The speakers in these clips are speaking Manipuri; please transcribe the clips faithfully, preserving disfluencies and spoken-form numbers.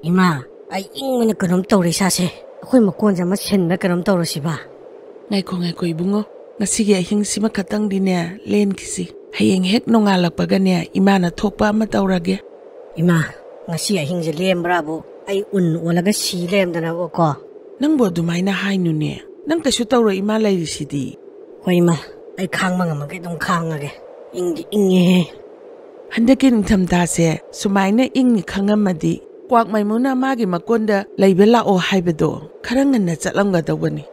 ꯏꯃꯥ, ꯑꯩ ꯏꯪꯕꯅ ꯀꯩꯅꯣꯝ ꯇꯧꯔꯦ ꯏꯁꯥꯁꯦ꯫ ꯑꯩꯈꯣꯏ ꯃꯀꯣꯟꯁꯦ ꯑꯃ ꯁꯤꯟꯕ ꯀꯩꯅꯣꯝ ꯇꯧꯔꯁꯤꯕ꯫ ꯉꯥꯏꯈꯣ, ꯉꯥꯏꯈꯣ ꯏꯕꯨꯡꯉꯣ, ꯉꯁꯤꯒꯤ ꯑꯍꯤꯡꯁꯤꯃ ꯈꯛꯇꯪꯗꯤꯅꯦ ꯂꯦꯟꯈꯤꯁꯤ꯫ ꯍꯌꯦꯡ ꯍꯦꯛ ꯅꯣꯡꯉꯥꯜꯂꯛꯄꯒꯅꯦ ꯏꯃꯥꯅ ꯊꯣꯛꯄ ꯑꯃ ꯇꯧꯔꯒꯦ꯫ ꯏꯃꯥ, ꯉꯁꯤ ꯑꯍꯤꯡꯁꯦ ꯂꯦꯟꯕ꯭ꯔꯥꯕꯨ ꯑꯩ ꯎꯟ ꯑꯣꯜꯂꯒ ꯁꯤ ꯂꯩꯔꯝꯗꯅꯕꯀꯣ꯫ ꯅꯪꯕꯨ ꯑꯗꯨꯃꯥꯏꯅ ꯍꯥꯏꯅꯨꯅꯦ꯫ ꯅꯪ ꯀꯩꯁꯨ ꯇꯧꯔꯣꯏ, ꯏꯃꯥ ꯂꯩꯔꯤꯁꯤꯗꯤ꯫ ꯍꯣꯏ ꯏꯃꯥ, ꯑꯩ ꯈꯥꯡꯕ ꯉꯝꯃꯒ ꯑꯗꯨꯝ ꯈꯥꯡꯉꯒꯦ꯫ ꯏꯪꯗꯤ ꯏꯪꯉꯦꯍꯦ꯫ ꯍꯟꯗꯛꯀꯤ ꯅꯤꯡꯊꯝꯊꯥꯁꯦ ꯁꯨꯃꯥꯏꯅ ꯏꯪꯅꯤ ꯈꯪꯉꯝꯃꯗꯤ ꯀ꯭ꯋꯥꯛ ꯃꯥꯏꯃꯨꯅ ꯃꯥꯒꯤ ꯃꯀꯣꯟꯗ ꯂꯩꯕ ꯂꯥꯛꯑꯣ ꯍꯥꯏꯕꯗꯣ ꯈꯔ ꯉꯟꯅ ꯆꯠꯂꯝꯒꯗꯧꯕꯅꯤ꯫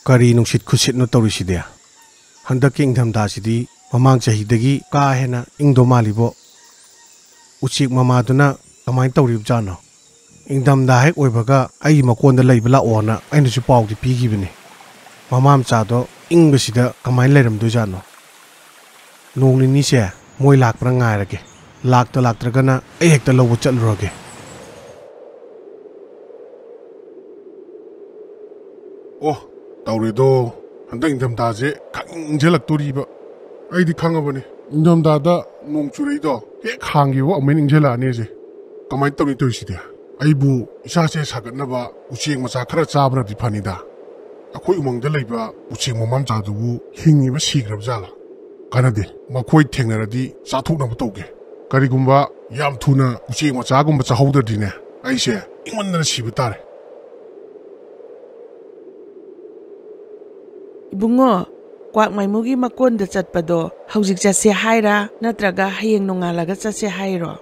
ꯀꯔꯤ ꯅꯨꯡꯁꯤꯠ ꯈꯨꯁꯤꯠꯅꯣ ꯇꯧꯔꯤꯁꯤꯗꯤ? ꯍꯟꯗꯛꯀꯤ ꯏꯪꯊꯝꯊꯥꯁꯤꯗꯤ ꯃꯃꯥꯡ ꯆꯍꯤꯗꯒꯤ ꯀꯥ ꯍꯦꯟꯅ ꯏꯪꯗꯧ ꯃꯥꯜꯂꯤꯕꯣ꯫ ꯎꯆꯦꯛ ꯃꯃꯥꯗꯨꯅ ꯀꯃꯥꯏꯅ ꯇꯧꯔꯤꯕꯖꯥꯠꯅꯣ? ꯏꯪꯊꯝꯊꯥ ꯍꯦꯛ ꯑꯣꯏꯕꯒ ꯑꯩꯒꯤ ꯃꯀꯣꯟꯗ ꯂꯩꯕ ꯂꯥꯛꯑꯣꯅ ꯑꯩꯅꯁꯨ ꯄꯥꯎꯗꯤ ꯄꯤꯈꯤꯕꯅꯤ꯫ ꯃꯃꯥ ꯃꯆꯥꯗꯣ ꯏꯪꯕꯁꯤꯗ ꯀꯃꯥꯏꯅ ꯂꯩꯔꯝꯗꯣꯏꯖꯥꯠꯅꯣ? ꯅꯣꯡ ꯅꯤꯅꯤꯁꯦ ꯃꯣꯏ ꯂꯥꯛꯄ꯭ꯔꯥ ꯉꯥꯏꯔꯒꯦ꯫ ꯂꯥꯛꯇ ꯂꯥꯛꯇ꯭ꯔꯒꯅ ꯑꯩ ꯍꯦꯛꯇ ꯂꯧꯕ ꯆꯠꯂꯨꯔꯒꯦ꯫ ꯑꯣ, ꯇꯧꯔꯦꯗꯣ꯫ ꯍꯟꯗꯛ ꯏꯪꯊꯝꯊꯥꯁꯦ ꯈꯪ ꯏꯪꯁꯤꯜꯂꯛꯇꯣꯔꯤꯕ꯫ ꯑꯩꯗꯤ ꯈꯪꯉꯕꯅꯦ, ꯏꯪꯊꯝꯊꯥꯗ ꯅꯣꯡ ꯆꯨꯔꯛꯏꯗꯣ ꯍꯦꯛ ꯍꯥꯡꯈꯤꯕ ꯑꯃꯨꯛ ꯍꯦꯟꯅ ꯏꯪꯁꯤꯜꯂꯛꯑꯅꯤ ꯑꯩꯁꯦ꯫ ꯀꯃꯥꯏꯅ ꯇꯧꯅꯤ ꯇꯧꯔꯤꯁꯤꯗꯤ? ꯑꯩꯕꯨ ꯏꯁꯥꯁꯦ ꯁꯥꯒꯠꯅꯕ ꯎꯆꯦꯛ ꯃꯆꯥ ꯈꯔ ꯆꯥꯕꯅꯗꯤ ꯐꯅꯤꯗ꯫ ꯑꯩꯈꯣꯏ ꯎꯃꯪꯗ ꯂꯩꯕ ꯎꯆꯦꯛ ꯃꯃꯥ ꯃꯆꯥꯗꯨꯕꯨ ꯍꯤꯡꯉꯤꯕ ꯁꯤꯈ꯭ꯔꯕ ꯖꯥꯠꯂꯥ? ꯀꯥꯟꯅꯗꯦ, ꯃꯈꯣꯏ ꯊꯦꯡꯅꯔꯗꯤ ꯆꯥꯊꯣꯛꯅꯕ ꯇꯧꯒꯦ꯫ ꯀꯔꯤꯒꯨꯝꯕ ꯌꯥꯝ ꯊꯨꯅ ꯎꯆꯦꯛ ꯃꯆꯥꯒꯨꯝꯕ ꯆꯥꯍꯧꯗ꯭ꯔꯗꯤꯅꯦ, ꯑꯩꯁꯦ ꯏꯪꯃꯟꯗꯅ ꯁꯤꯕ ꯇꯥꯔꯦ꯫ ꯏꯕꯨꯡꯉꯣ, ꯀ꯭ꯋꯥꯛ ꯃꯥꯏꯃꯨꯒꯤ ꯃꯀꯣꯟꯗ ꯆꯠꯄꯗꯣ ꯍꯧꯖꯤꯛ ꯆꯠꯁꯦ ꯍꯥꯏꯔꯥ, ꯅꯠꯇ꯭ꯔꯒ ꯍꯌꯦꯡ ꯅꯣꯡꯉꯥꯜꯂꯒ ꯆꯠꯁꯦ ꯍꯥꯏꯔꯣ?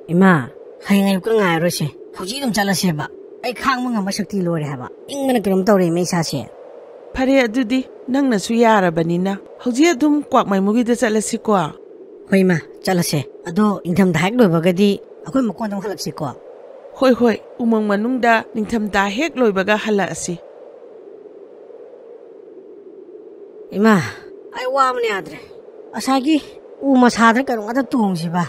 ꯏꯃꯥ, ꯍꯌꯦꯡ ꯑꯌꯨꯛꯀ ꯉꯥꯏꯔꯔꯣꯏꯁꯦ, ꯍꯧꯖꯤꯛ ꯑꯗꯨꯝ ꯆꯠꯂꯁꯦꯕ꯫ ꯑꯩ ꯈꯥꯡꯕ ꯉꯝꯕ ꯁꯛꯇꯤ ꯂꯣꯏꯔꯦ ꯍꯥꯏꯕ, ꯏꯪꯕꯅ ꯀꯩꯅꯣꯝ ꯇꯧꯔꯦꯃꯦ ꯏꯁꯥꯁꯦ꯫ ꯐꯔꯦ ꯑꯗꯨꯗꯤ, ꯅꯪꯅꯁꯨ ꯌꯥꯔꯕꯅꯤꯅ ꯍꯧꯖꯤꯛ ꯑꯗꯨꯝ ꯀ꯭ꯋꯥꯛ ꯃꯥꯏꯃꯨꯒꯤꯗ ꯆꯠꯂꯁꯤꯀꯣ꯫ ꯍꯣꯏ ꯏꯃꯥ, ꯆꯠꯂꯁꯦ꯫ ꯑꯗꯣ ꯏꯪꯊꯝꯊꯥ ꯍꯦꯛ ꯂꯣꯏꯕꯒꯗꯤ ꯑꯩꯈꯣꯏ ꯃꯀꯣꯟꯗ ꯑꯃꯨꯛ ꯍꯜꯂꯛꯁꯤꯀꯣ꯫ ꯍꯣꯏ ꯍꯣꯏ, ꯎꯃꯪ ꯃꯅꯨꯡꯗ ꯅꯤꯡꯊꯝꯊꯥ ꯍꯦꯛ ꯂꯣꯏꯕꯒ ꯍꯜꯂꯛꯑꯁꯤ꯫ ꯏꯃꯥ, ꯑꯩ ꯋꯥꯕꯅ ꯌꯥꯗ꯭ꯔꯦ꯫ ꯉꯁꯥꯏꯒꯤ ꯎ ꯃꯁꯥꯗ ꯀꯩꯅꯣ ꯉꯥꯛꯇ ꯇꯣꯡꯁꯤꯕ꯫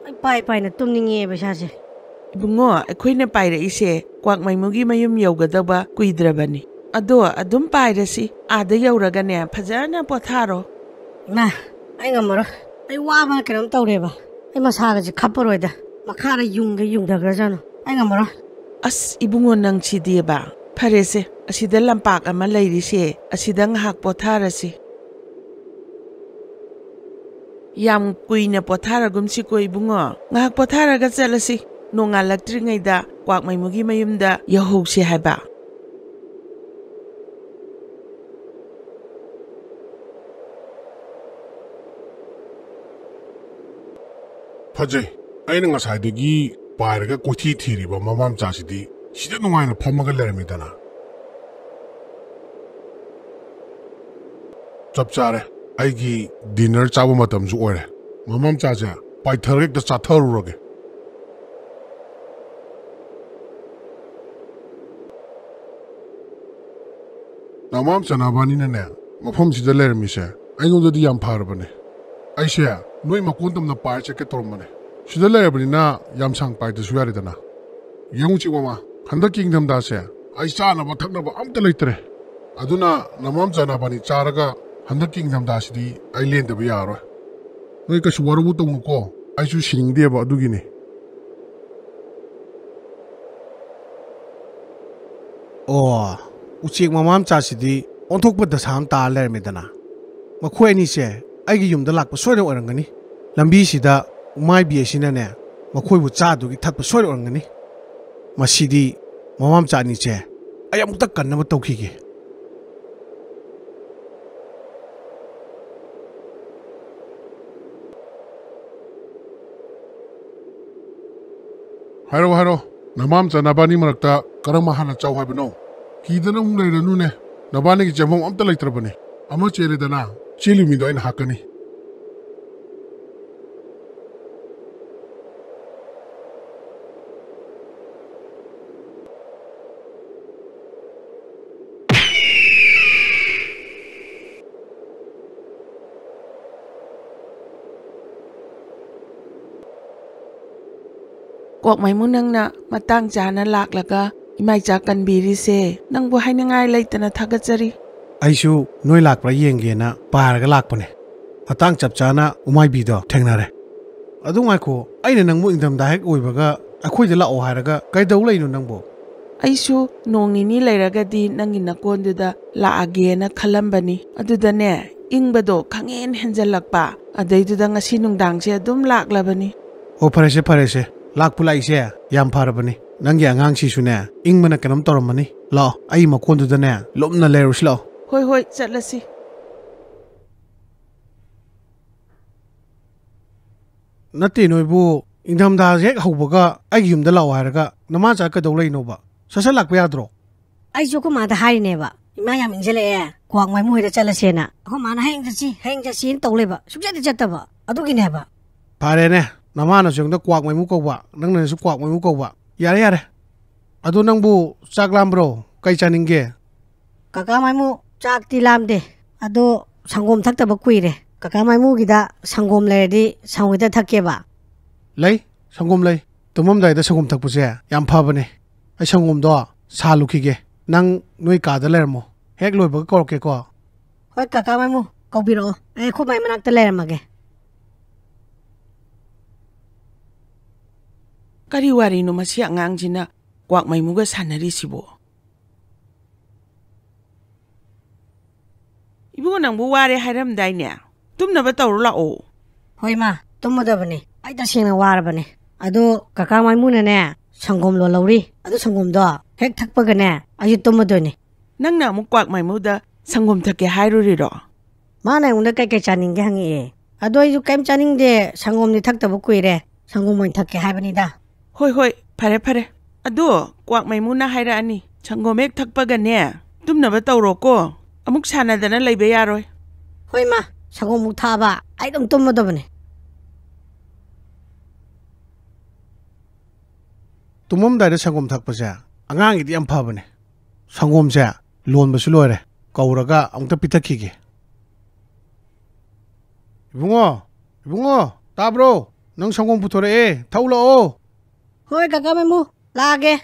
ꯑꯩ ꯄꯥꯏ ꯄꯥꯏꯅ ꯇꯨꯝꯅꯤꯡꯉꯦꯕ ꯏꯁꯥꯁꯦ꯫ ꯏꯕꯨꯡꯉꯣ, ꯑꯩꯈꯣꯏꯅ ꯄꯥꯏꯔꯛꯏꯁꯦ ꯀ꯭ꯋꯥꯛ ꯃꯥꯏꯃꯨꯒꯤ ꯃꯌꯨꯝ ꯌꯧꯒꯗꯕ ꯀꯨꯏꯗ꯭ꯔꯕꯅꯤ꯫ ꯑꯗꯣ ꯑꯗꯨꯝ ꯄꯥꯏꯔꯁꯤ, ꯑꯥꯗ ꯌꯧꯔꯒꯅꯦ ꯐꯖꯅ ꯄꯣꯊꯥꯔꯣ꯫ ꯏꯃꯥ, ꯑꯩ ꯉꯝꯃꯔꯣꯏ꯫ ꯑꯩ ꯋꯥꯕꯅ ꯀꯩꯅꯣꯝ ꯇꯧꯔꯦꯕ꯫ ꯑꯩ ꯃꯁꯥꯒꯁꯦ ꯈꯞꯄꯔꯣꯏꯗ꯫ ꯃꯈꯥꯗ ꯌꯨꯡꯒꯦ ꯌꯨꯡꯊꯈ꯭ꯔꯖꯥꯠꯅꯨ꯫ ꯑꯩ ꯉꯝꯃꯔꯣꯏ꯫ ꯑꯁ, ꯏꯕꯨꯡꯉꯣ, ꯅꯪ ꯁꯤꯗꯤꯕ꯫ ꯐꯔꯦꯁꯦ, ꯑꯁꯤꯗ ꯂꯝꯄꯥꯛ ꯑꯃ ꯂꯩꯔꯤꯁꯦ, ꯑꯁꯤꯗ ꯉꯥꯏꯍꯥꯛ ꯄꯣꯊꯥꯔꯁꯤ꯫ ꯌꯥꯝ ꯀꯨꯏꯅ ꯄꯣꯊꯥꯔꯒꯨꯝꯁꯤꯀꯣ, ꯏꯕꯨꯡꯉꯣ꯫ ꯉꯥꯏꯍꯥꯛ ꯄꯣꯊꯥꯔꯒ ꯆꯠꯂꯁꯤ꯫ ꯅꯣꯡꯉꯥꯜꯂꯛꯇ꯭ꯔꯤꯉꯩꯗ ꯀ꯭ꯋꯥꯛꯃꯩꯃꯨꯒꯤ ꯃꯌꯨꯝꯗ ꯌꯧꯍꯧꯁꯤ ꯍꯥꯏꯕ꯫ ꯐꯖꯩ꯫ ꯑꯩꯅ ꯉꯁꯥꯏꯗꯒꯤ ꯄꯥꯏꯔꯒ ꯀꯣꯏꯊꯤ ꯊꯤꯔꯤꯕ ꯃꯃꯥ ꯃꯆꯥꯁꯤꯗꯤ ꯁꯤꯗ ꯅꯨꯡꯉꯥꯏꯅ ꯐꯝꯃꯒ ꯂꯩꯔꯝꯃꯤꯗꯅ꯫ ꯆꯞ ꯆꯥꯔꯦ꯫ ꯑꯩꯒꯤ dinner ꯆꯥꯕ ꯃꯇꯝꯁꯨ ꯑꯣꯏꯔꯦ꯫ ꯃꯃꯥ ꯃꯆꯥꯁꯦ ꯄꯥꯏꯊꯔꯒ ꯍꯦꯛꯇ ꯆꯥꯊꯔꯨꯔꯒꯦ꯫ ꯅꯃꯥꯝ ꯆꯅꯥꯕꯥꯅꯤꯅꯅꯦ, ꯃꯐꯝꯁꯤꯗ ꯂꯩꯔꯝꯃꯤꯁꯦ ꯑꯩꯉꯣꯟꯗꯗꯤ ꯌꯥꯝ ꯐꯔꯕꯅꯦ꯫ ꯑꯩꯁꯦ ꯅꯣꯏ ꯃꯀꯣꯟ ꯇꯝꯅ ꯄꯥꯏꯔ ꯆꯠꯀꯦ ꯇꯧꯔꯝꯕꯅꯦ꯫ ꯁꯤꯗ ꯂꯩꯔꯕꯅꯤꯅ ꯌꯥꯝ ꯁꯥꯡ ꯄꯥꯏꯗ꯭ꯔꯁꯨ ꯌꯥꯔꯦꯗꯅ꯫ ꯌꯦꯡꯉꯨ ꯆꯤꯛ ꯃꯃꯥ, ꯍꯟꯗꯛꯀꯤ ꯏꯪꯊꯝꯊꯥꯁꯦ ꯑꯩ ꯆꯥꯅꯕ ꯊꯛꯅꯕ ꯑꯝꯇ ꯂꯩꯇ꯭ꯔꯦ꯫ ꯑꯗꯨꯅ ꯅꯃꯥꯝ ꯆꯅꯥꯕꯥꯅꯤ ꯆꯥꯔꯒ ꯍꯟꯗꯛꯀꯤ ꯏꯪꯊꯝꯊꯥꯁꯤꯗꯤ ꯑꯩ ꯂꯦꯟꯗꯕ ꯌꯥꯔꯔꯣꯏ꯫ ꯅꯣꯏ ꯀꯩꯁꯨ ꯋꯥꯔꯧꯕ ꯇꯧꯅꯨꯀꯣ, ꯑꯩꯁꯨ ꯁꯤꯅꯤꯡꯗꯦꯕ ꯑꯗꯨꯒꯤꯅꯤ꯫ ꯑꯣ, ꯎꯆꯦꯛ ꯃꯃꯥ ꯃꯆꯥꯁꯤꯗꯤ ꯑꯣꯟꯊꯣꯛꯄ ꯗꯁꯥ ꯑꯃ ꯇꯥꯔ ꯂꯩꯔꯝꯃꯦꯗꯅ꯫ ꯃꯈꯣꯏ ꯑꯅꯤꯁꯦ ꯑꯩꯒꯤ ꯌꯨꯝꯗ ꯂꯥꯛꯄ ꯁꯣꯏꯗꯅ ꯑꯣꯏꯔꯝꯒꯅꯤ꯫ ꯂꯝꯕꯤꯁꯤꯗ ꯎꯃꯥꯏꯕꯤ ꯑꯁꯤꯅꯅꯦ, ꯃꯈꯣꯏꯕꯨ ꯆꯥꯗꯨꯒꯤ ꯊꯛꯄ ꯁꯣꯏꯗꯅ ꯑꯣꯏꯔꯝꯒꯅꯤ꯫ ꯃꯁꯤꯗꯤ ꯃꯃꯥ ꯃꯆꯥ ꯑꯅꯤꯁꯦ ꯑꯩ ꯑꯃꯨꯛꯇ ꯀꯟꯅꯕ ꯇꯧꯈꯤꯒꯦ꯫ ꯍꯥꯏꯔꯣ, ꯍꯥꯏꯔꯣ꯫ ꯅꯃꯥꯝꯆꯥ ꯅꯕꯥꯅꯤ ꯃꯔꯛꯇ ꯀꯔꯝꯕ ꯍꯥꯟꯅ ꯆꯥꯎ ꯍꯥꯏꯕꯅꯣ? ꯀꯤꯗꯅ ꯑꯃꯨꯛ ꯂꯩꯔꯅꯨꯅꯦ꯫ ꯅꯕꯥꯅꯤꯒꯤ ꯆꯦꯟꯐꯝ ꯑꯝꯇ ꯂꯩꯇ꯭ꯔꯕꯅꯤ꯫ ꯑꯃ ꯆꯦꯜꯂꯦꯗꯅ, ꯆꯦꯜꯂꯤ ꯃꯤꯗꯣ ꯑꯩꯅ ꯍꯥꯠꯀꯅꯤ꯫ ꯀꯣꯛꯃꯩꯃꯨ, ꯅꯪꯅ ꯃꯇꯥꯡ ꯆꯥꯅ ꯂꯥꯛꯂꯒ ꯏꯃꯥ ꯏꯆꯥ ꯀꯟꯕꯤꯔꯤꯁꯦ ꯅꯪꯕꯨ ꯍꯥꯏꯅꯤꯡꯉꯥꯏ ꯂꯩꯇꯅ ꯊꯥꯒꯠꯆꯔꯤ꯫ ꯑꯩꯁꯨ ꯅꯣꯏ ꯂꯥꯛꯄ꯭ꯔꯥ ꯌꯦꯡꯒꯦꯅ ꯄꯥꯏꯔꯒ ꯂꯥꯛꯄꯅꯦ꯫ ꯃꯇꯥꯡ ꯆꯞ ꯆꯥꯅ ꯎꯃꯥꯏꯕꯤꯗꯣ ꯊꯦꯡꯅꯔꯦ꯫ ꯑꯗꯨ ꯉꯥꯏꯈꯣ, ꯑꯩꯅ ꯅꯪꯕꯨ ꯏꯪꯊꯝꯊꯥ ꯍꯦꯛ ꯑꯣꯏꯕꯒ ꯑꯩꯈꯣꯏꯗ ꯂꯥꯛꯑꯣ ꯍꯥꯏꯔꯒ ꯀꯩꯗꯧ ꯂꯩꯅꯣ ꯅꯪꯕꯨ? ꯑꯩꯁꯨ ꯅꯣꯡ ꯅꯤꯅꯤ ꯂꯩꯔꯒꯗꯤ ꯅꯪꯒꯤ ꯅꯀꯣꯟꯗꯨꯗ ꯂꯥꯛꯑꯒꯦꯅ ꯈꯜꯂꯝꯕꯅꯤ꯫ ꯑꯗꯨꯗꯅꯦ, ꯏꯪꯕꯗꯣ ꯈꯪꯍꯦꯟ ꯍꯦꯟꯖꯜꯂꯛꯄ꯫ ꯑꯗꯩꯗꯨꯗ ꯉꯁꯤ ꯅꯨꯡꯗꯥꯡꯁꯦ ꯑꯗꯨꯝ ꯂꯥꯛꯂꯕꯅꯤ꯫ ꯑꯣ, ꯐꯔꯦꯁꯦ, ꯐꯔꯦꯁꯦ꯫ ꯂꯥꯛꯄꯨ ꯂꯥꯛꯏꯁꯦ ꯌꯥꯝ ꯐꯔꯕꯅꯤ꯫ ꯅꯪꯒꯤ ꯑꯉꯥꯡꯁꯤꯁꯨꯅꯦ, ꯏꯪꯕꯅ ꯀꯩꯅꯣꯝ ꯇꯧꯔꯝꯃꯅꯤ꯫ ꯂꯥꯛꯑꯣ, ꯑꯩ ꯃꯀꯣꯟꯗꯨꯗꯅꯦ, ꯂꯨꯝꯅ ꯂꯩꯔꯨꯁꯤ ꯂꯥꯛꯑꯣ꯫ ꯍꯣꯏ, ꯍꯣꯏ, ꯆꯠꯂꯁꯤ꯫ ꯅꯠꯇꯦ, ꯅꯣꯏꯕꯨ ꯏꯪꯊꯝꯊꯥꯁꯦ ꯍꯦꯛ ꯍꯧꯕꯒ ꯑꯩꯒꯤ ꯌꯨꯝꯗ ꯂꯥꯛꯑꯣ ꯍꯥꯏꯔꯒ ꯅꯃꯥ ꯆꯥ ꯀꯩꯗꯧ ꯂꯩꯅꯣꯕ? ꯁꯠ ꯁꯠ ꯂꯥꯛꯄ ꯌꯥꯗ꯭ꯔꯣ? ꯑꯩꯁꯨ ꯑꯩꯈꯣꯏ ꯃꯥꯗ ꯍꯥꯏꯔꯤꯅꯦꯕ, "ꯏꯃꯥ ꯌꯥꯝ ꯏꯪꯁꯤꯜꯂꯛꯑꯦ, ꯀ꯭ꯋꯥꯛ ꯃꯥꯏꯃꯨ ꯍꯣꯏꯗ ꯆꯠꯂꯁꯦꯅ"꯫ ꯑꯩꯈꯣꯏ ꯃꯥꯅ "ꯍꯌꯦꯡ ꯆꯠꯁꯤ, ꯍꯌꯦꯡ ꯆꯠꯁꯤꯅ" ꯇꯧ ꯂꯩꯕ, ꯁꯨꯡꯆꯠꯇꯤ ꯆꯠꯇꯕ꯫ ꯑꯗꯨꯒꯤꯅꯦ ꯍꯥꯏꯕ꯫ ꯐꯔꯦꯅꯦ, ꯅꯃꯥꯅꯁꯨ ꯑꯩꯉꯣꯟꯗ ꯀ꯭ꯋꯥꯛ ꯃꯥꯏꯃꯨ ꯀꯧꯕ, ꯅꯪꯅꯁꯨ ꯀ꯭ꯋꯥꯛ ꯃꯥꯏꯃꯨ ꯀꯧꯕ꯫ ꯌꯥꯔꯦ, ꯌꯥꯔꯦ꯫ ꯑꯗꯣ ꯅꯪꯕꯨ ꯆꯥꯛ ꯂꯥꯝꯕ꯭ꯔꯣ? ꯀꯩ ꯆꯥꯅꯤꯡꯒꯦ? ꯀꯀꯥ ꯃꯥꯏꯃꯨ, ꯆꯥꯛꯇꯤ ꯂꯥꯝꯗꯦ꯫ ꯑꯗꯣ ꯁꯪꯒꯣꯝ ꯊꯛꯇꯕ ꯀꯨꯏꯔꯦ꯫ ꯀꯀꯥ ꯃꯥꯏꯃꯨꯒꯤꯗ ꯁꯪꯒꯣꯝ ꯂꯩꯔꯗꯤ ꯁꯪꯒꯣꯝ ꯍꯦꯛꯇ ꯊꯛꯀꯦꯕ꯫ ꯂꯩ, ꯁꯪꯒꯣꯝ ꯂꯩ꯫ ꯇꯨꯝꯃꯝꯗꯥꯏꯗ ꯁꯪꯒꯣꯝ ꯊꯛꯄꯁꯦ ꯌꯥꯝ ꯐꯕꯅꯦ꯫ ꯑꯩ ꯁꯪꯒꯣꯝꯗꯣ ꯁꯥꯍꯜꯂꯨꯈꯤꯒꯦ꯫ ꯅꯪ ꯅꯣꯏ ꯀꯥꯗ ꯂꯩꯔꯝꯃꯣ꯫ ꯍꯦꯛ ꯂꯣꯏꯕꯒ ꯀꯧꯔꯛꯀꯦꯀꯣ꯫ ꯍꯣꯏ, ꯀꯀꯥ ꯃꯥꯏꯃꯨ, ꯀꯧꯕꯤꯔꯛꯑꯣ꯫ ꯑꯩ ꯑꯩꯈꯣꯏ ꯃꯥꯏ ꯃꯅꯥꯛꯇ ꯂꯩꯔꯝꯃꯒꯦ꯫ ꯀꯔꯤ ꯋꯥꯔꯤꯅꯣ ꯃꯁꯤ ꯑꯉꯥꯡꯁꯤꯅ ꯀ꯭ꯋꯥꯛꯃꯩꯃꯨꯒ ꯁꯥꯟꯅꯔꯤꯁꯤꯕꯣ? ꯏꯕꯨꯡꯉꯣ, ꯅꯪꯕꯨ ꯋꯥꯔꯦ ꯍꯥꯏꯔꯝꯗꯥꯏꯅꯦ? ꯇꯨꯝꯅꯕ ꯇꯧꯔꯨ ꯂꯥꯛꯑꯣ꯫ ꯍꯣꯏ ꯃꯥ, ꯇꯨꯝꯃꯗꯕꯅꯤ꯫ ꯑꯩ ꯇꯁꯦꯡꯅ ꯋꯥꯔꯕꯅꯤ꯫ ꯑꯗꯣ ꯀꯀꯥ ꯃꯥꯏꯃꯨꯅꯅꯦ, ꯁꯪꯒꯣꯝ ꯂꯣꯜꯍꯧꯔꯤ꯫ ꯑꯗꯨ ꯁꯪꯒꯣꯝꯗꯣ ꯍꯦꯛ ꯊꯛꯄꯒꯅꯦ, ꯑꯩꯁꯨ ꯇꯨꯝꯃꯗꯣꯏꯅꯤ꯫ ꯅꯪꯅ ꯑꯃꯨꯛ ꯀ꯭ꯋꯥꯛꯃꯩꯃꯨꯗ ꯁꯪꯒꯣꯝ ꯊꯛꯀꯦ ꯍꯥꯏꯔꯨꯔꯤꯔꯣ? ꯃꯥꯅ ꯑꯩꯉꯣꯟꯗ ꯀꯩꯀꯩ ꯆꯥꯅꯤꯡꯒꯦ ꯍꯪꯉꯛꯑꯦ꯫ ꯑꯗꯣ ꯑꯩꯁꯨ ꯀꯩꯝ ꯆꯥꯅꯤꯡꯗꯦ, ꯁꯪꯒꯣꯝꯗꯤ ꯊꯛꯇꯕ ꯀꯨꯏꯔꯦ, ꯁꯪꯒꯣꯝ ꯑꯣꯏꯅ ꯊꯛꯀꯦ ꯍꯥꯏꯕꯅꯤꯗ꯫ ꯍꯣꯏ, ꯍꯣꯏ, ꯐꯔꯦ, ꯐꯔꯦ꯫ ꯑꯗꯣ ꯀ꯭ꯋꯥꯛꯃꯩꯃꯨꯅ ꯍꯥꯏꯔꯛꯑꯅꯤ, ꯁꯪꯒꯣꯝ ꯍꯦꯛ ꯊꯛꯄꯒꯅꯦ, ꯇꯨꯝꯅꯕ ꯇꯧꯔꯣꯀꯣ꯫ ꯑꯃꯨꯛ ꯁꯥꯟꯅꯗꯅ ꯂꯩꯕ ꯌꯥꯔꯣꯏ꯫ ꯍꯣꯏ ꯃꯥ, ꯁꯪꯒꯣꯝ ꯑꯃꯨꯛ ꯊꯛꯑꯕ ꯑꯩ ꯑꯗꯨꯝ ꯇꯨꯝꯃꯗꯕꯅꯦ꯫ ꯇꯨꯝꯃꯝꯗꯥꯏꯗ ꯁꯪꯒꯣꯝ ꯊꯛꯄꯁꯦ ꯑꯉꯥꯡꯒꯤꯗꯤ ꯌꯥꯝ ꯐꯕꯅꯦ꯫ ꯁꯪꯒꯣꯝꯁꯦ ꯂꯣꯟꯕꯁꯨ ꯂꯣꯏꯔꯦ, ꯀꯧꯔꯒ ꯑꯃꯨꯛꯇ ꯄꯤꯊꯛꯈꯤꯒꯦ꯫ ꯏꯕꯨꯡꯉꯣ, ꯏꯕꯨꯡꯉꯣ, ꯇꯥꯕ꯭ꯔꯣ? ꯅꯪ ꯁꯪꯒꯣꯝ ꯄꯨꯊꯣꯔꯛꯑꯦ, ꯊꯛꯎ ꯂꯥꯛꯑꯣ꯫ ꯍꯣꯏ ꯀꯀꯥ ꯃꯥꯏꯃꯨ, ꯂꯥꯛꯑꯒꯦ꯫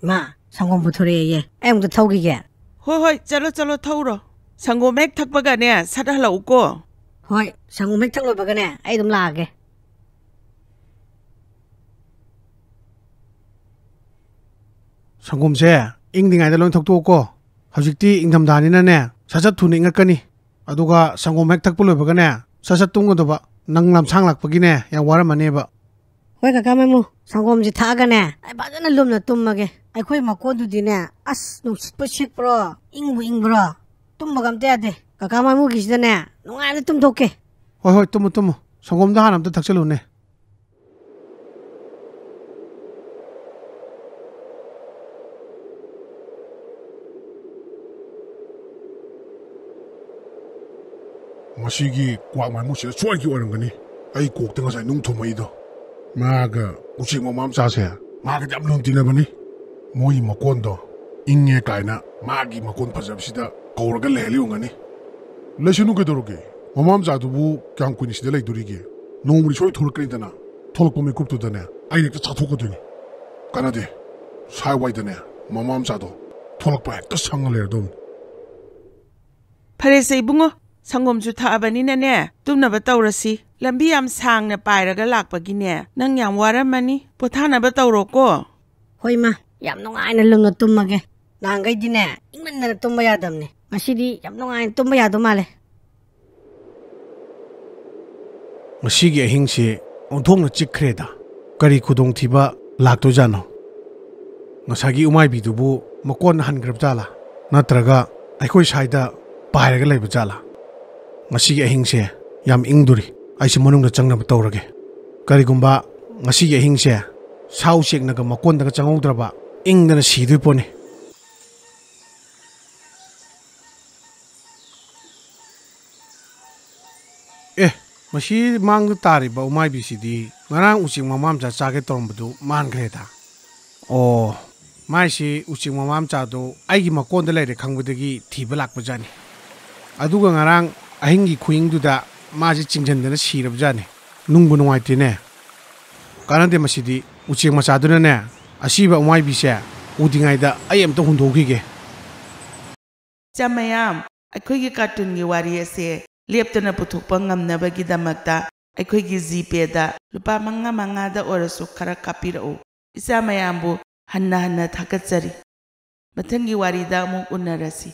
ꯏꯃꯥ, ꯁꯪꯒꯣꯝ ꯄꯨꯊꯣꯔꯛꯑꯦꯌꯦ꯫ ꯑꯩ ꯑꯃꯨꯛꯇ ꯊꯧꯈꯤꯒꯦ꯫ ꯍꯣꯏ, ꯍꯣꯏ, ꯆꯠꯂꯣ, ꯆꯠꯂꯣ, ꯊꯧꯔꯣ꯫ ꯁꯪꯒꯣꯝ ꯍꯦꯛ ꯊꯛꯄꯒꯅꯦ, ꯁꯠ ꯍꯜꯂꯛꯎꯀꯣ꯫ ꯍꯣꯏ, ꯁꯪꯒꯣꯝ ꯍꯦꯛ ꯊꯛ ꯂꯣꯏꯕꯒꯅꯦ, ꯑꯩ ꯑꯗꯨꯝ ꯂꯥꯛꯑꯒꯦ꯫ ꯁꯪꯒꯣꯝꯁꯦ ꯏꯪꯗ꯭ꯔꯤꯉꯩꯗ ꯂꯣꯏ ꯊꯛꯇꯣꯛꯑꯣꯀꯣ꯫ ꯍꯧꯖꯤꯛꯇꯤ ꯏꯪꯊꯝꯊꯥꯅꯤꯅꯅꯦ, ꯁꯠ ꯁꯠ ꯊꯨꯅ ꯏꯪꯉꯛꯀꯅꯤ꯫ ꯑꯗꯨꯒ ꯁꯪꯒꯣꯝ ꯍꯦꯛ ꯊꯛꯄ ꯂꯣꯏꯕꯒꯅꯦ, ꯁꯠ ꯁꯠ ꯇꯨꯝꯒꯗꯕ꯫ ꯅꯪ ꯂꯝꯁꯥꯡ ꯂꯥꯛꯄꯒꯤꯅꯦ, ꯌꯥꯝ ꯋꯥꯔꯝꯃꯅꯦꯕ꯫ ꯍꯣꯏ, ꯀꯀꯥ ꯃꯥꯏꯃꯨ, ꯁꯪꯒꯣꯝꯁꯤ ꯊꯛꯑꯒꯅꯦ, ꯑꯩ ꯐꯖꯅ ꯂꯨꯝꯅ ꯇꯨꯝꯃꯒꯦ꯫ ꯑꯩꯈꯣꯏ ꯃꯀꯣꯟꯗꯨꯗꯤꯅꯦ, ꯑꯁ, ꯅꯨꯡꯁꯤꯠꯄꯨ ꯁꯤꯠꯄ꯭ꯔꯣ, ꯏꯪꯕꯨ ꯏꯪꯕ꯭ꯔꯣ, ꯇꯨꯝꯕꯒ ꯑꯝꯇ ꯌꯥꯗꯦ꯫ ꯀꯀꯥ ꯃꯥꯏꯃꯨꯒꯤꯁꯤꯗꯅꯦ, ꯅꯨꯡꯉꯥꯏꯅ ꯇꯨꯝꯊꯣꯛꯀꯦ꯫ ꯍꯣꯏ, ꯍꯣꯏ, ꯇꯨꯝꯃꯨ, ꯇꯨꯝꯃꯨ꯫ ꯁꯪꯒꯣꯝꯗꯣ ꯍꯥꯟꯅ ꯑꯝꯇ ꯊꯛꯆꯜꯂꯨꯅꯦ꯫ ꯃꯁꯤꯒꯤ ꯀ꯭ꯋꯥꯛ ꯃꯥꯏꯃꯨꯁꯤꯅ ꯁꯣꯏꯗꯤ ꯑꯣꯏꯔꯝꯒꯅꯤ꯫ ꯑꯩ ꯀꯣꯛꯇ ꯉꯁꯥꯏ ꯅꯨꯡ ꯊꯨꯝꯃꯛꯏꯗꯣ꯫ ꯃꯥꯒ ꯎꯆꯦꯛ ꯃꯃꯥ ꯃꯆꯥꯁꯦ, ꯃꯥꯒꯗꯤ ꯌꯥꯝ ꯂꯨꯅ ꯇꯤꯟꯅꯕꯅꯤ꯫ ꯃꯣꯏꯒꯤ ꯃꯀꯣꯟꯗꯣ ꯏꯪꯉꯦ ꯀꯥꯏꯅ ꯃꯥꯒꯤ ꯃꯀꯣꯟ ꯐꯖꯕꯁꯤꯗ ꯀꯧꯔꯒ ꯂꯩꯍꯜꯂꯤ ꯑꯣꯏꯔꯝꯒꯅꯤ꯫ ꯂꯩꯁꯅꯨ ꯀꯩꯗꯧꯔꯒꯦ? ꯃꯃꯥ ꯃꯆꯥꯗꯨꯕꯨ ꯀꯌꯥꯝ ꯀꯨꯏꯅ ꯁꯤꯗ ꯂꯩꯗꯣꯔꯤꯒꯦ? ꯅꯣꯡꯃꯗꯤ ꯁꯣꯏ ꯊꯣꯛꯂꯛꯀꯅꯤꯗꯅ꯫ ꯊꯣꯛꯂꯛꯄ ꯃꯤꯀꯨꯞꯇꯨꯗꯅꯦ, ꯑꯩꯅ ꯍꯦꯛꯇ ꯆꯥꯊꯣꯛꯀꯗꯣꯏꯅꯤ꯫ ꯀꯥꯟꯅꯗꯦ꯫ ꯁ꯭ꯋꯥꯏꯋꯥꯏꯗꯅꯦ, ꯃꯃꯥ ꯃꯆꯥꯗꯣ ꯊꯣꯛꯂꯛꯄ ꯍꯦꯛꯇ ꯁꯪꯉ ꯂꯩꯔꯗꯧꯅꯤ꯫ ꯐꯔꯦꯁꯦ ꯏꯕꯨꯡꯉꯣ, ꯁꯪꯒꯣꯝꯁꯨ ꯊꯛꯑꯕꯅꯤꯅꯅꯦ, ꯇꯨꯝꯅꯕ ꯇꯧꯔꯁꯤ꯫ ꯂꯝꯕꯤ ꯌꯥꯝ ꯁꯥꯡꯅ ꯄꯥꯏꯔꯒ ꯂꯥꯛꯄꯒꯤꯅꯦ, ꯅꯪ ꯌꯥꯝ ꯋꯥꯔꯝꯃꯅꯤ, ꯄꯣꯊꯥꯅꯕ ꯇꯧꯔꯣꯀꯣ꯫ ꯍꯣꯏ ꯏꯃꯥ, ꯌꯥꯝ ꯅꯨꯡꯉꯥꯏꯅ ꯂꯨꯝꯅ ꯇꯨꯝꯃꯒꯦ꯫ ꯅꯍꯥꯟꯈꯩꯗꯤꯅꯦ, ꯏꯪꯃꯟꯗꯅ ꯇꯨꯝꯕ ꯌꯥꯗꯕꯅꯦ, ꯉꯁꯤꯗꯤ ꯌꯥꯝ ꯅꯨꯡꯉꯥꯏꯅ ꯇꯨꯝꯕ ꯌꯥꯗꯧ ꯃꯥꯜꯂꯦ꯫ ꯉꯁꯤꯒꯤ ꯑꯍꯤꯡꯁꯤ ꯑꯣꯟꯊꯣꯛꯅ ꯆꯤꯛꯈ꯭ꯔꯦꯗ꯫ ꯀꯔꯤ ꯈꯨꯗꯣꯡꯊꯤꯕ ꯂꯥꯛꯇꯣꯏꯖꯥꯠꯅꯣ? ꯉꯁꯥꯏꯒꯤ ꯎꯃꯥꯏꯕꯤꯗꯨꯕꯨ ꯃꯀꯣꯟ ꯍꯟꯈ꯭ꯔꯕ ꯖꯥꯠꯂꯥ? ꯅꯠꯇ꯭ꯔꯒ ꯑꯩꯈꯣꯏ ꯁ꯭ꯋꯥꯏꯗ ꯄꯥꯏꯔꯒ ꯂꯩꯕ ꯖꯥꯠꯂꯥ? ꯉꯁꯤꯒꯤ ꯑꯍꯤꯡꯁꯦ ꯌꯥꯝ ꯏꯪꯗꯣꯔꯤ꯫ ꯑꯩꯁꯨ ꯃꯅꯨꯡꯗ ꯆꯪꯅꯕ ꯇꯧꯔꯒꯦ꯫ ꯀꯔꯤꯒꯨꯝꯕ ꯉꯁꯤꯒꯤ ꯑꯍꯤꯡꯁꯦ ꯁꯥ ꯎꯆꯦꯛꯅꯒ ꯃꯀꯣꯟꯗꯒ ꯆꯪꯍꯧꯗ꯭ꯔꯕ, ꯏꯪꯗꯅ ꯁꯤꯗꯣꯏ ꯄꯣꯠꯅꯤ꯫ ꯑꯦ, ꯃꯁꯤ ꯃꯥꯡꯗ ꯇꯥꯔꯤꯕ ꯎꯃꯥꯏꯕꯤꯁꯤꯗꯤ ꯉꯔꯥꯡ ꯎꯆꯦꯛ ꯃꯃꯥ ꯃꯆꯥ ꯆꯥꯒꯦ ꯇꯧꯔꯝꯕꯗꯨ ꯃꯥꯟꯈ꯭ꯔꯦꯗ꯫ ꯑꯣ, ꯃꯥꯏꯁꯤ ꯎꯆꯦꯛ ꯃꯃꯥ ꯃꯆꯥꯗꯣ ꯑꯩꯒꯤ ꯃꯀꯣꯟꯗ ꯂꯩꯔꯦ ꯈꯪꯕꯗꯒꯤ ꯊꯤꯕ ꯂꯥꯛꯄꯖꯥꯠꯅꯤ꯫ ꯑꯗꯨꯒ ꯉꯔꯥꯡ ꯑꯍꯤꯡꯒꯤ ꯈꯨꯏꯪꯗꯨꯗ ꯃꯥꯁꯤ ꯆꯤꯡꯁꯤꯟꯗꯅ ꯁꯤꯔꯕꯖꯥꯠꯅꯤ꯫ ꯅꯨꯡꯕꯨ ꯅꯨꯡꯉꯥꯏꯇꯦꯅꯦ꯫ ꯀꯥꯟꯅꯗꯦ ꯃꯁꯤꯗꯤ꯫ ꯎꯆꯦꯛ ꯃꯆꯥꯗꯨꯅꯅꯦ, ꯑꯁꯤꯕ ꯎꯃꯥꯏꯕꯤꯁꯦ ꯎꯗ꯭ꯔꯤꯉꯩꯗ ꯑꯩ ꯑꯝꯇ ꯍꯨꯟꯗꯣꯛꯈꯤꯒꯦ꯫ ꯏꯆꯥ ꯃꯌꯥꯝ, ꯑꯩꯈꯣꯏꯒꯤ ꯀꯥꯔꯇꯨꯟꯒꯤ ꯋꯥꯔꯤ ꯑꯁꯦ ꯂꯦꯞꯇꯅ ꯄꯨꯊꯣꯛꯄ ꯉꯝꯅꯕꯒꯤꯗꯃꯛꯇ ꯑꯩꯈꯣꯏꯒꯤ ꯖꯤꯄꯦꯗ ꯂꯨꯄꯥ ꯃꯉꯥ ꯃꯉꯥꯗ ꯑꯣꯏꯔꯁꯨ ꯈꯔ ꯀꯥꯞꯄꯤꯔꯛꯎ꯫ ꯏꯆꯥ ꯃꯌꯥꯝꯕꯨ ꯍꯟꯅ ꯍꯟꯅ ꯊꯥꯒꯠꯆꯔꯤ꯫ ꯃꯊꯪꯒꯤ ꯋꯥꯔꯤꯗ ꯑꯃꯨꯛ ꯎꯅꯔꯁꯤ꯫